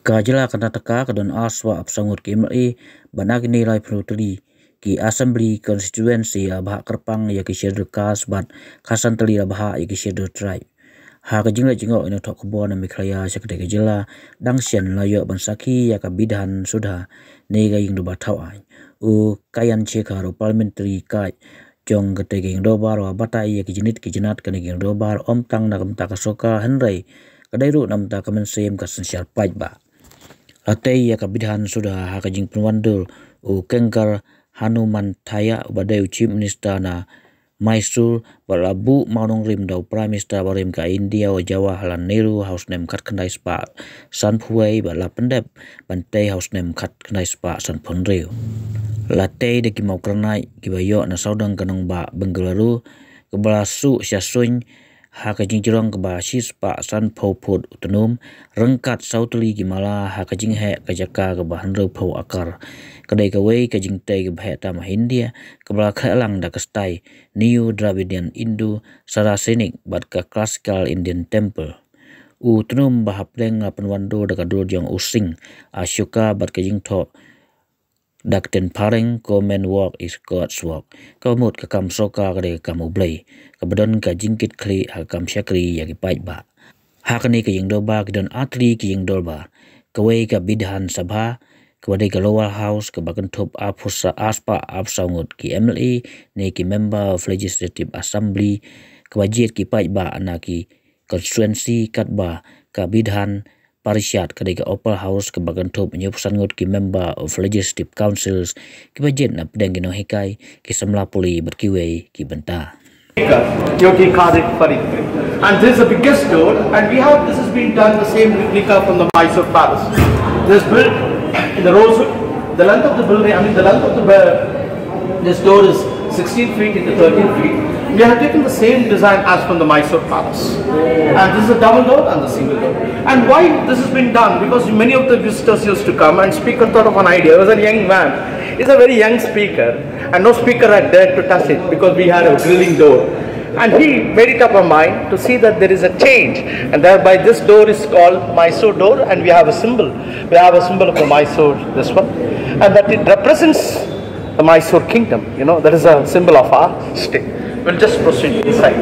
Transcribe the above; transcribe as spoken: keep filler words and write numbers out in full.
Ka jylla Karnataka ka don ar spah arphew saw ngut ki M L A, bad na kine laiphew hynriew tylli ki assembly constituency la bhah kyrpang ïa ki scheduled caste bad khatsan tylli la bhah ïa ki scheduled tribe. Ha ka jingleit jngoh ïa u nongthoh khubor na Meghalaya sha katei ka jylla, dang shen la ïoh ban sakhi ïa ka Bidhan Sabha ne ka ïing dorbar thaw aiñ, u Kayan Shekhar, u parliamentary card jong katei ka ïing dorbar, uba batai ïa ki jingit ki jingat kane ka ïing dorbar, ym tang na ka bynta ka sorkar hynrei ka dei ruh na ka bynta ka mynsiem ka synshar paidbah. La tei ïa ka Bidhan Sabha ha ka jingpynwandur u Kedkar Hanumanthaya, uba dei u Chief Minister na Mysore, bad la buh maw nongrim da u Prime Minister barim ka India, u Jawaharlal Nehru, ha u snem khatkhyndai spah sanphew wei, bad la pyndep ban tei ha u snem khatkhyndai spah sanphew hynriew. La tei da ki maw kyrnai kiba ïoh na sawdong ka nongbah Bengaluru, kaba la suh sha suiñ ha ka jingjrong kaba shi spah sanphew phut u tnum, ryngkat saw tylli ki mala ha ka jingheh ka jaka kaba hynriewphew akar. Ka dei kawei ka jingtei kaba heh tam ha India, kaba la khreh lang da ka style Neo Dravidian Indo Saracenic bad ka Classical Indian Temple. U tnum ba hapdeng la pynwandur da ka dur jong u Singh Ashoka bad ka jingthoh da ka ktien phareng ko "Man work is God's work", kaba mut ka kam sorkar ka dei ka kam U Blei, kaba don ka jingkitkhlieh ha ka kam shakri ïa ki paidbah. Ha kane ka ïing dorbar ki don ar tylli ki ïing dorbar, kawei ka Bidhan Sabha, kaba dei ka lower house kaba kynthup arphew sa-, ar spah arphew saw ngut ki M L A ne ki Member of Legislative Assembly, kaba jied ki paidbah na ki constituency, katba ka Bidhan Parishad ka dei ka upper house kaba kynthup hynñiewphew san ngut ki Member of Legislative Councils, kiba jied na pdeng ki nonghikai, ki samla pule bad kiwei ki bynta. Yogi Khalid Farid. And this is the biggest door, and we have, this has been done the same replica from the Mysore Palace. This built in the rosewood, the length of the building, I mean the length of the, this door is sixteen feet into thirteen feet. We have taken the same design as from the Mysore Palace. And this is a double door and the single door. And why this has been done? Because many of the visitors used to come, and speaker thought of an idea. He was a young man. He's a very young speaker, and no speaker had dared to touch it because we had a grilling door. And he made it up a mind to see that there is a change, and thereby this door is called Mysore door, and we have a symbol. We have a symbol of the Mysore, this one, and that it represents the Mysore kingdom. You know, that is a symbol of our state. We'll just proceed inside.